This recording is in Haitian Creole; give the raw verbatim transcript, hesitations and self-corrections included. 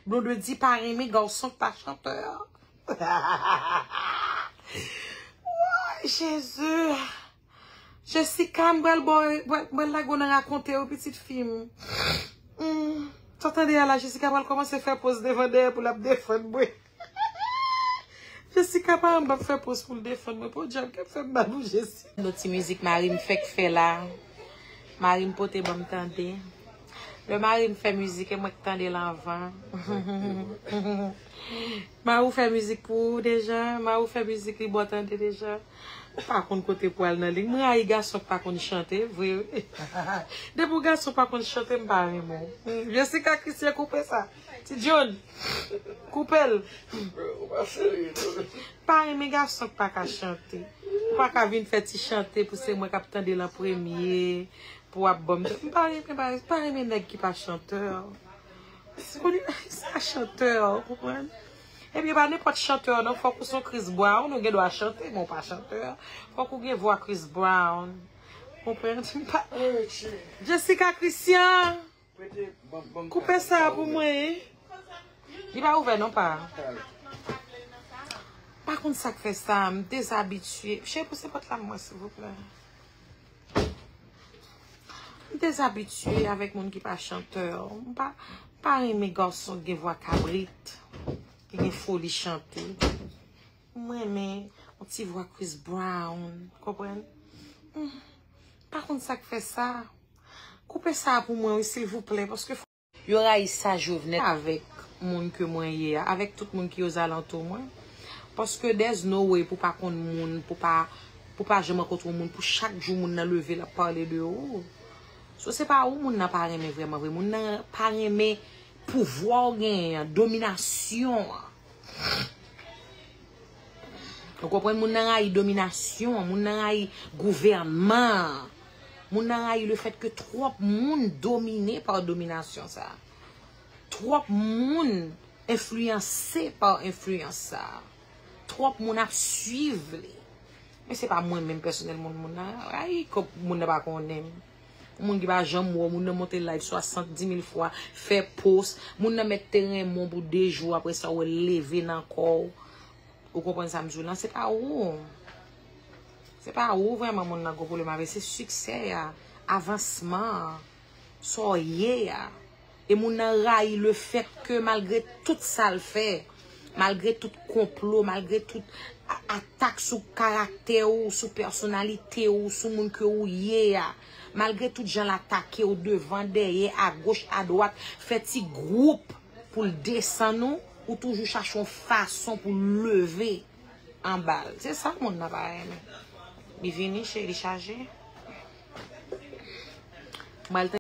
Blondedy pa renmen gason k pa chantè. Woy, Jezi. Jessica, m pral ba w, m pral lage w nan rakonte w, pitit fi m. Hmm. Sa w tande a la, Jessica pral kòmanse fè poz devan dèyè pou l ap defann mwen. Jessica pa anba ap fè poz pou l defann mwen. Podyab, k ap fè m mal pou Jessica. Yon ti mizik mari m fèk fè la. Mari m pote ban m tande. Lè mari m fè mizik, e mwen k tande l anvan. Mari w fè mizik pou ou deja? Mari w fè mizik li ba w tande deja? Ou pa konn kote pou al nan li. M rayi gason k pa konn chante, vre wi. Depi w gason pa konn chante, m pa renmen w. Hmm, Jessica Christian, koupe sa. Ti John, koupe l. Ou pa serye, non. Pa renmen gason k pa ka chante. Ou pa ka vin fè ti chante pou se mwen k ap tande l an premye, pou w ap ban m. M pa renmen, pa, pa renmen nèg ki pa chantè. Se konn sa chantè, ou konprann? Ebyen, pa nenpòt chantè, non. Fòk ou se yon Chris Brown, ou gen dwa chante, men ou pa chantè. Fòk ou gen vwa Chris Brown. Konprann? M pa... Jessica Christian! Koupe sa pou mwen. Li pa ouvè non, pa. Pa konn sa k fè sa, m dezabitye. Cheri, pouse pòt la mwen, silvouplè. M dezabitye avèk moun ki pa chantè. M pa, m pa renmen gason ki gen vwa kabrit, ki gen foli chante. M renmen yon ti vwa Chris Brown, konprann? Hmm. Pa konn sa k fè sa. Koupe sa pou mwen, wi, silvouplè, paske fò... Yo rayi sa Jovenel avèk moun ke mwen ye a, avèk tout moun ki ozalantou mwen. Paske there's no way pou pa konn moun, pou pa, pou pa janm rankontre yon moun, pou chak jou moun nan leve, l ap pale de ou. So, se pa ou moun nan pa renmen vrèman vre. Moun nan pa renmen pouvwa w genyen an, dominasyon an. Ou konprann? Moun nan rayi dominasyon an, moun nan rayi gouvènman an. Moun nan rayi le fèt ke twòp moun domine pa dominasyon sa a. Twòp moun enfliyanse pa enfliyans sa a. Twòp moun ap swiv li. Men se pa mwen menm pèsonèl moun, moun nan rayi, kòm moun nan pa konnen m. Moun ki pa janm wè w, moun nan monte live swasanndimil fwa, fè post, moun nan mèt te renmen w pou de jou, apre sa w leve nan kò w. Ou konprann sa m di w lan? Se pa ou. Se pa ou vrèman moun nan gon pwoblèm avè, se siksè a, avansman an, sa w ye a. E moun nan rayi le fèt ke malgre tout sa l fè, malgre tout konplo, malgre tout a-, atak sou karaktè ou, sou pèsonalite ou, sou moun ke ou ye a, malgre tout jan l atake w devan, dèyè, agoch, adwat, fè ti gwoup pou l desann ou, ou toujou chache yon fason pou leve anba l. Se sa moun nan pa renmen. Li vini, cheri, li chaje. M pral